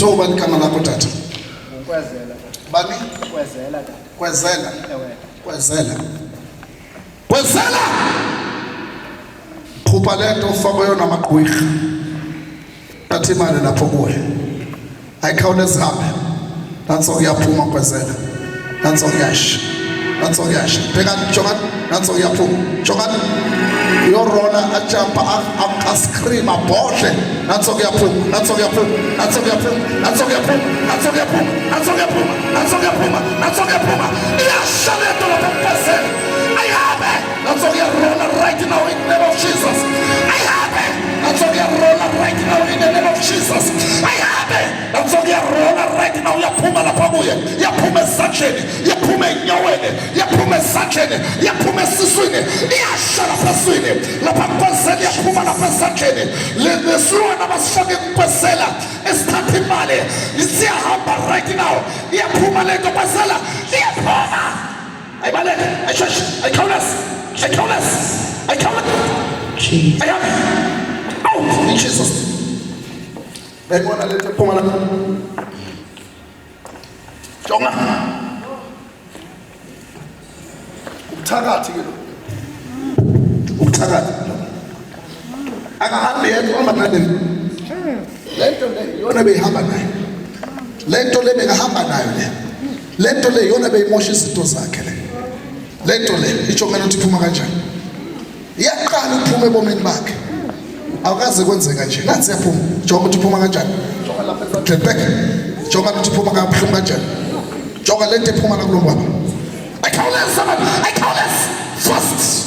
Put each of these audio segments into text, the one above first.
Kuthiwa ubani igama lakho tata? Kwezela. Bani? Kwezela tata. Kwezela. Ewe. Kwezela. Kwezela. Khupha lento ufakwe yona amagqwirha. Thatha imali lapho kuwe. Ayikhawuleze hambe. Nanso kuyaphuma kwezela. Nanso kuyasha. Nanso kuyasha. Bhekani jongani nanso kuyaphuma. Jongani. Uyorola ajampa ascream abhodle. Nanso kuyaphuma. Nanso kuyaphuma. Nanso kuyaphuma. Nanso kuyaphuma. Nanso kuyaphuma. Nanso kuyaphuma. Nanso kuyaphuma. Nanso kuyaphuma. Iyasha lento lapho kwezela. Ayihambe. Nanso kuyarola right now in the name of Jesus. Ayihambe. Nanso kuyarola right now in the name of Jesus. Ayihambe. Nanso kuyarola right now uyaphuma lapha kuye. Yaphuma esandleni, yaphuma enyaweni, yaphuma esandleni, yaphuma esiswini. Iyasha lapha esiswini. Lapha kwesela yaphuma lapha esandleni. Lesilwane abasifake kwesela esithatha imali. Isiyahamba right now. Iyaphuma lento kwesela. Iyaphuma. Ayibaleke, ayisheshe, ayikhawuleze, ayikhawuleze, ayikhawuleze. Jesus. Ayihambe. Out in Jesus. Bayibona lento ephuma lapha. Jonga. Ubuthakathi ke lo. Ubuthakathi. Akahambi yedwa uhamba nale. Lento le iyona beyihamba nayo. Lento le bekahamba nayo le. Lento le iyona beyimosha izinto zakhe le. Lento le itsho kumele ukuthi iphuma kanjani. Iyaqala ukuphuma ebomini bakhe. Awukaze kwenzeka nje. Nansi yaphuma. Jonga ukuthi iphuma kanjani. Jonga lapha ezandleni bheka. Jonga ukuthi iphuma kabuhlungu kanjani. Jonga lento ephuma la kulo baba. Ayikhawuleze man. Ayikhawuleze. Fast.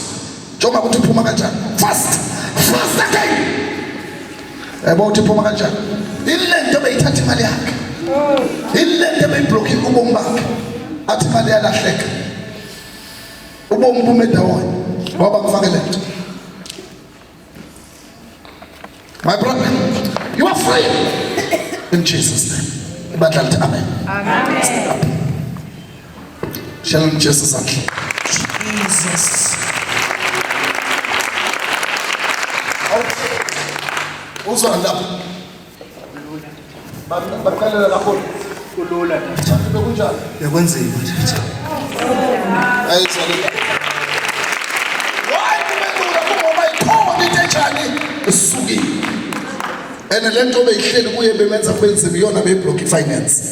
Jonga ukuthi iphuma kanjani. Fast. Fast again. Yabo ukuthi iphuma kanjani. Ilento beyithatha imali yakhe. Ilento beyiblockile ubomi bakhe. Athi imali yalahleka. Ubomi bume ndawonye ngoba kufake lento. My brother, you are free in Jesus name. Ibandla lithi amen. Amen. Shalom Jesu sakhe. Jesus. Uzwa lapho. Baqalela lapho. Kulula tata. Bekunjani? Bekunzima tata. Ayizaleka. Why kube lula kungoba ikhona into enjani esukile. And le nto beyihleli kuye bemenza kube nzima iyona beyiblock i-finance.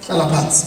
Hlala phansi.